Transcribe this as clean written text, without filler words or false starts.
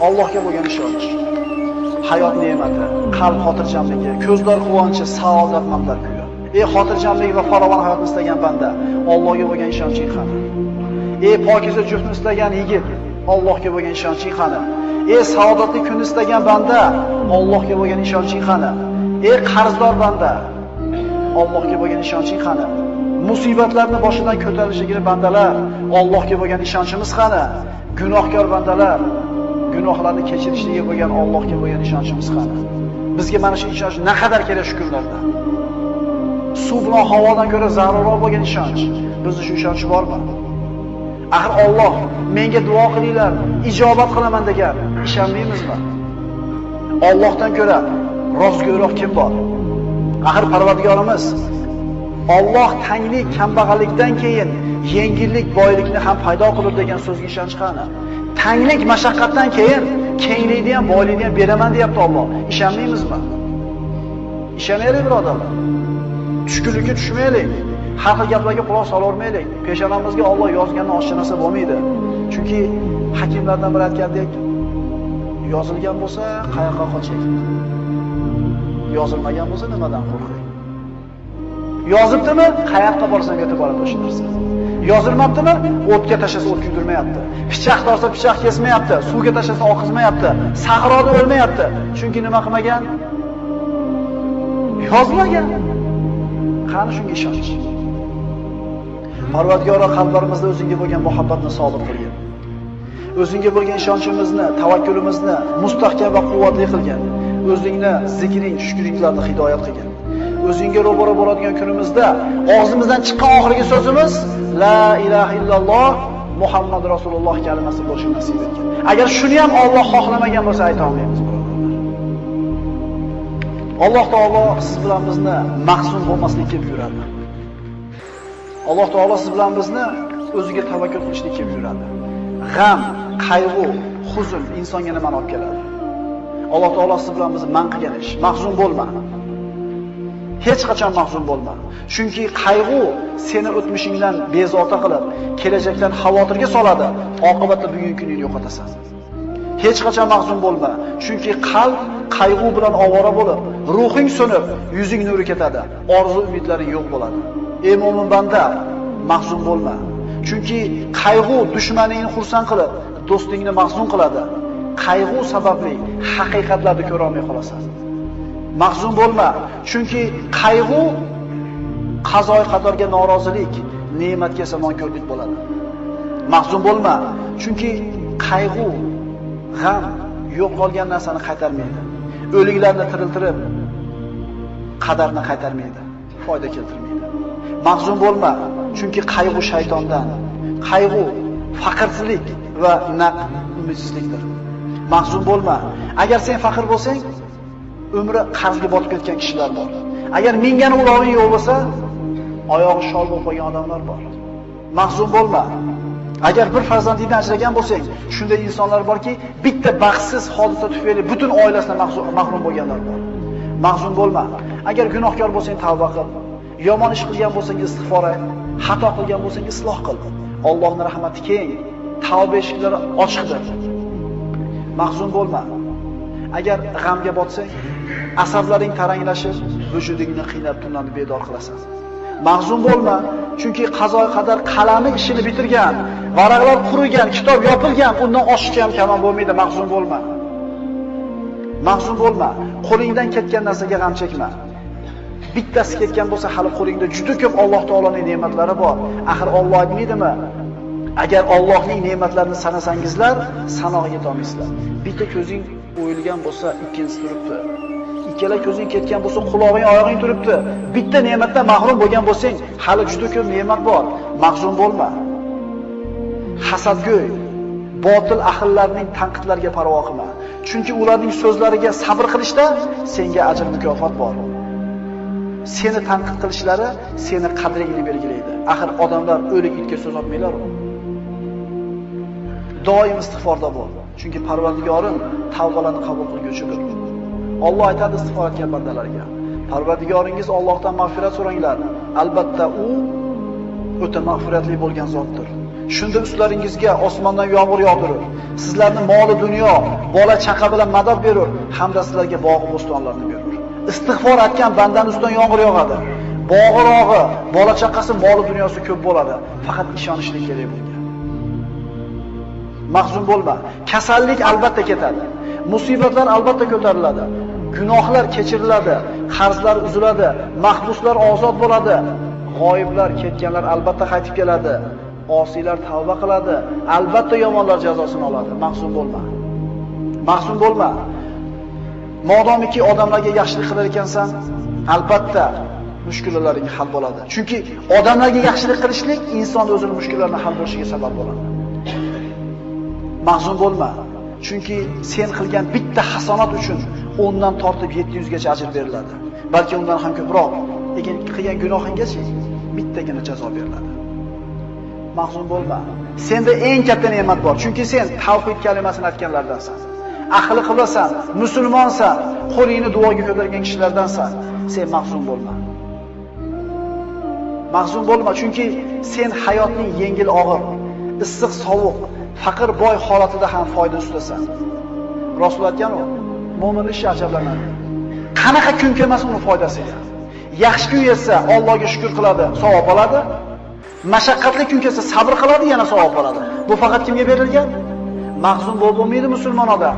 Allohga bo'lgan ishonch, hayot ne'mati, qalb xotirjamligi, ko'zlar quvonchi, saodatmandlar kuyi. Ey xotirjamlik va farovon hayotni istagan banda, Allohga bo'lgan ishonching qani? Ey pokiza juftni istagan yigit, Allohga bo'lgan ishonching qani? Ey saodatli kunni istagan banda, Allohga bo'lgan ishonching qani? Ey qarzdor banda, Allohga bo'lgan ishonching qani? Musibatlarni boshidan ko'tarishligini bandalar, Allohga bo'lgan ishonchimiz qani? Gunohkor bandalar, gunohlarni kechirishiga bo'lgan Allohga bo'lgan ishonchimiz qani? Bizga mana shu ishonch naqadar kerak shu kunlarda. Suv bilan havodan ko'ra zarurroq bo'lgan ishonch. Bizda shu ishonch bormi? Axir Alloh menga duo qilinglar, ijobat qilaman degan, ishonmaymizmi? Allohdan ko'ra rostgo'yroq kim bor? Axir Parvardigorimiz Alloh tanglik, kambag'allikdan keyin yengillik, boylikni ham paydo qilur degan so'zga ishonch qani? Tanglik, mashaqqatdan keyin kenglikni ham, boylikni ham beraman deyapti Alloh. Ishonmaymizmi? Ishonaylik birodarlar. Tushkunlikka tushmaylik. Har xil gaplarga quloq solormaylik. Peshonamizga Alloh yozgandan oshcha narsa bo'lmaydi. Chunki hakimlardan biri aytgandek, yozilgan bo'lsa qayoqqa qochay? Yozilmagan bo'lsa nimadan qo'rqay? Yozibdimi? Qayoqqa borsam yetib boradi o'sha narsa. Yozilmabdimi? O'tga tashlasa o't kuydirmayapti. Pichoq tortsa pichoq kesmayapti, suvga tashlasa oqizmayapti, sahroda o'lmayapti. Chunki nima qilmagan? Yozmagan. Qani shunga ishonch? Parvardigoro qalblarimizda o'zingga bo'lgan muhabbatni sobit qilgin. O'zingga bo'lgan ishonchimizni, tavakkulimizni mustahkam va quvvatli qilgin. O'zingni zikring, shukringlarni hidoyat qilgin. O'zingga ro'baro bo'ladigan kunimizda og'zimizdan chiqqan oxirgi so'zimiz la ilaha illalloh Muhammad Rasululloh kalimasi bo'lishini nasib etgin. Agar shuni ham Alloh xohlamagan bo'lsa ayta olmaymiz, birodarlar. Alloh taolo siz bilan bizni mahzun bo'lmaslikka buyuradi. Alloh taolo siz bilan bizni o'ziga tavakkul qilishlikka buyuradi. G'am, qayg'u, huzun insonga nimani olib keladi? Alloh taolo siz bilan bizni man qilgan ish. Mahzun bo'lma. Hech qachon mahzun bo'lma. Chunki qayg'u seni o'tmishingdan bezovta qilib, kelajakdan xavotirga soladi, oqibatda bugungi kuningni yo'qotasan. Hech qachon mahzun bo'lma. Chunki qalb qayg'u bilan ovora bo'lib, ruhing so'nib, yuzing nuri ketadi, orzu umidlaring yo'q bo'ladi. Ey mo'min banda, mahzun bo'lma. Chunki qayg'u dushmaningni xursand qilib, do'stingni mahzun qiladi. Qayg'u sababli haqiqatlarni ko'ra olmay qolasan. Mahzun bo'lma, chunki qayg'u qazoy qadarga norozilik, ne'matga esa nonko'rlik bo'ladi. Mahzun bo'lma, chunki qayg'u, g'am yo'qolgan narsani qaytarmaydi. O'liklarni tiriltirib, qadarni qaytarmaydi, foyda keltirmaydi. Mahzun bo'lma, chunki qayg'u shaytondan, qayg'u faqirchilik va naq umidsizlikdir. Mahzun bo'lma. Agar sen faqir bo'lsang, umri qarzga botib ketgan kishilar bor. Agar mingan uloving yo'q bo'lsa, oyog'i shol bo'lib qolgan odamlar bor. Mahzun bo'lma. Agar bir farzandingdan ajragan bo'lsang, shunday insonlar borki, bitta baxtsiz hodisa tufayli butun oilasidan mahrum bo'lganlar bor. Mahzun bo'lma. Agar gunohkor bo'lsang, tavba qil. Yomon ish qilgan bo'lsang, istig'for ayt. Xato qilgan bo'lsang, isloh qil. Allohning rahmati keng, tavba eshiklari ochiqdir. Mahzun bo'lma. Agar g'amga botsang, asablaring taranglashib, vujudingni qiynab tunlarni bedor qilasan. Mahzun bo'lma, chunki qazo qadar qalami ishini bitirgan, varaqlar qurigan, kitob yopilgan, undan oshiqcha ham kalom bo'lmaydi. Mahzun bo'lma. Mahzun bo'lma. Qo'lingdan ketgan narsaga g'am chekma. Bittasi ketgan bo'lsa, hali qo'lingda juda ko'p Alloh taoloning ne'matlari bor. Axir Alloh aytmaydimi? Agar Allohning ne'matlarini sanasangizlar, sanog'iga yetolmaysizlar. Bitta ko'zing o'yilgan bo'lsa, ikkinchisi turibdi. Ikkala ko'zing ketgan bo'lsa, qulog'ing, oyog'ing turibdi. Bitta ne'matdan mahrum bo'lgan bo'lsang, hali juda ko'p ne'mat bor. Mahzun bo'lma. Hasadgo'y, botil ahillarning tanqidlariga parvo qilma. Chunki ularning so'zlariga sabr qilishda senga ajr mukofot bor. Seni tanqid qilishlari seni qadringni belgilaydi. Axir odamlar o'lik itga so'z otmaylar. Doim istig'forda bo'l. Chunki Parvardigorim tavbalarni qabul qilguvchidir. Alloh aytadi istig'for etgan bandalarga: Parvardigoringiz Allohdan mag'firat so'ranglar. Albatta u o'ta mag'firatli bo'lgan zotdir. Shunda ustlaringizga osmondan yomg'ir yog'dirib, sizlarni moli dunyo, bola chaqa bilan madad berur hamda sizlarga bog' bo'stonlarni berur. Istig'for etgan bandaning ustidan yomg'ir yog'adi. Bog'i-rog'i, bola chaqasi, moli dunyosi ko'p bo'ladi. Faqat ishonishlik kerak bunga. Mahzun bo'lma. Kasallik albatta ketadi. Musibatlar albatta ko'tariladi. Gunohlar kechiriladi, qarzlar uziladi, mahbuslar ozod bo'ladi, g'oyiblar, ketganlar albatta qaytib keladi, osiylar tavba qiladi, albatta yomonlar jazosini oladi. Mahzun bo'lma. Mahzun bo'lma. Modomiki odamlarga yaxshilik qilar ekansan, albatta mushkullaring hal bo'ladi. Chunki odamlarga yaxshilik qilishlik inson o'zining mushkullarini hal bo'lishiga sabab bo'ladi. Mahzun bo'lma. Chunki sen qilgan bitta hasonat uchun 10 dan tortib 700 gacha ajr beriladi. Balki undan ham ko'proq. Lekin qilgan gunohinggacha bittagina jazo beriladi. Mahzun bo'lma. Senda eng katta ne'mat bor. Chunki sen tavhid kalimasini aytganlardansan. Ahli qiblasan, musulmonsan, qo'lingni duoga ko'targan kishilardansan. Sen mahzun bo'lma. Mahzun bo'lma, chunki sen hayotning yengil og'ir, issiq sovuq, faqir boy holatida ham foyda ustida. Rasul aytgan u, mo'min ishi ajablanadi. Qanaqa kun kelmasin uni foydasiga. Yaxshi kun kelsa Allohga shukr qiladi, savob oladi. Mashaqqatli kun kelsa sabr qiladi, yana savob oladi. Bu faqat kimga berilgan? Mahzun bo'lib bo'lmaydi musulmon odam.